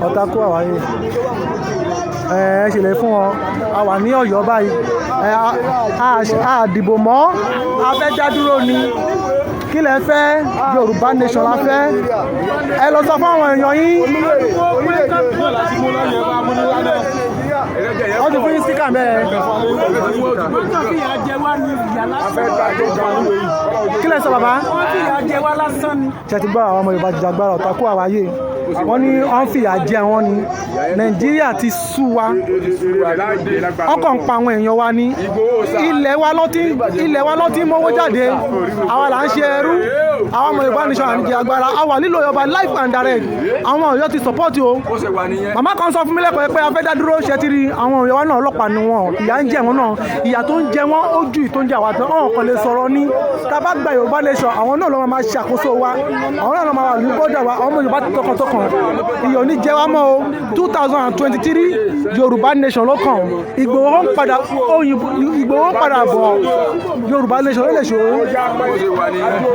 Ọ̀tá kó àwáyé ẹ ẹ ṣèlérí fún wọn. A wà ní Ọ̀yọ́ báyìí. Ẹ a dìbò mọ́, a fẹ́ dá dúró ni. Kí lẹ fẹ́? Yorùbá Nation la fẹ́. Ẹ lọ sọ fún àwọn èèyàn yín. Wọ́n ti fún yín sticker mẹ́ẹ̀. Wọ́n kàn fìyà jẹ wá ní ìyà lásán. Kí lẹ sọ, bàbá? Wọ́n fìyà jẹ wá lásán ni. Ṣe ti gbọ́? Àwọn ọmọ Yorùbá jìjàgbara, ọ̀tá kó àwáyé. Wọ́n ní wọ́n fìyà jẹ wọ́n ní Nàìjíríà ti sú wa. Ọkàn ń pa àwọn èèyàn wa ní ilẹ̀ wa ló ti ń mówó jáde. Àwa là ń ṣe ẹrú. Àwọn ọmọ Yorùbá nation àníjẹ agbára àwa nílò Yorùbá live and direct. Àwọn Ọ̀yọ́ ti support o. Màmá kan sọ fún mi lẹ́kọ̀ọ́ pé a fẹ́ dá dúró. Ṣe ti rí àwọn Ọ̀yọ́ wa náà? Ọlọ́pàá ni wọn. Ìyà ń jẹ wọn náà. Ìyà tó ń jẹ wọn ó ju ìtó ń jẹ àwa tán. Ọ̀hún kan lè sọ̀rọ̀ ní tá a bá gba Yorùbá nation, àwọn náà ló máa ṣàkóso wa. Àwọn náà ló máa wà ní border wa. Àwọn ọmọ Yorùbá tọkàntọkàn, ìyà ò ní jẹ wá mọ́ o. 2023, Yorùbá Nation ló kàn. Ìgbòho ń padà, Ìgbòho ń padà bọ̀. Yorùbá Nation ló lè ṣòro.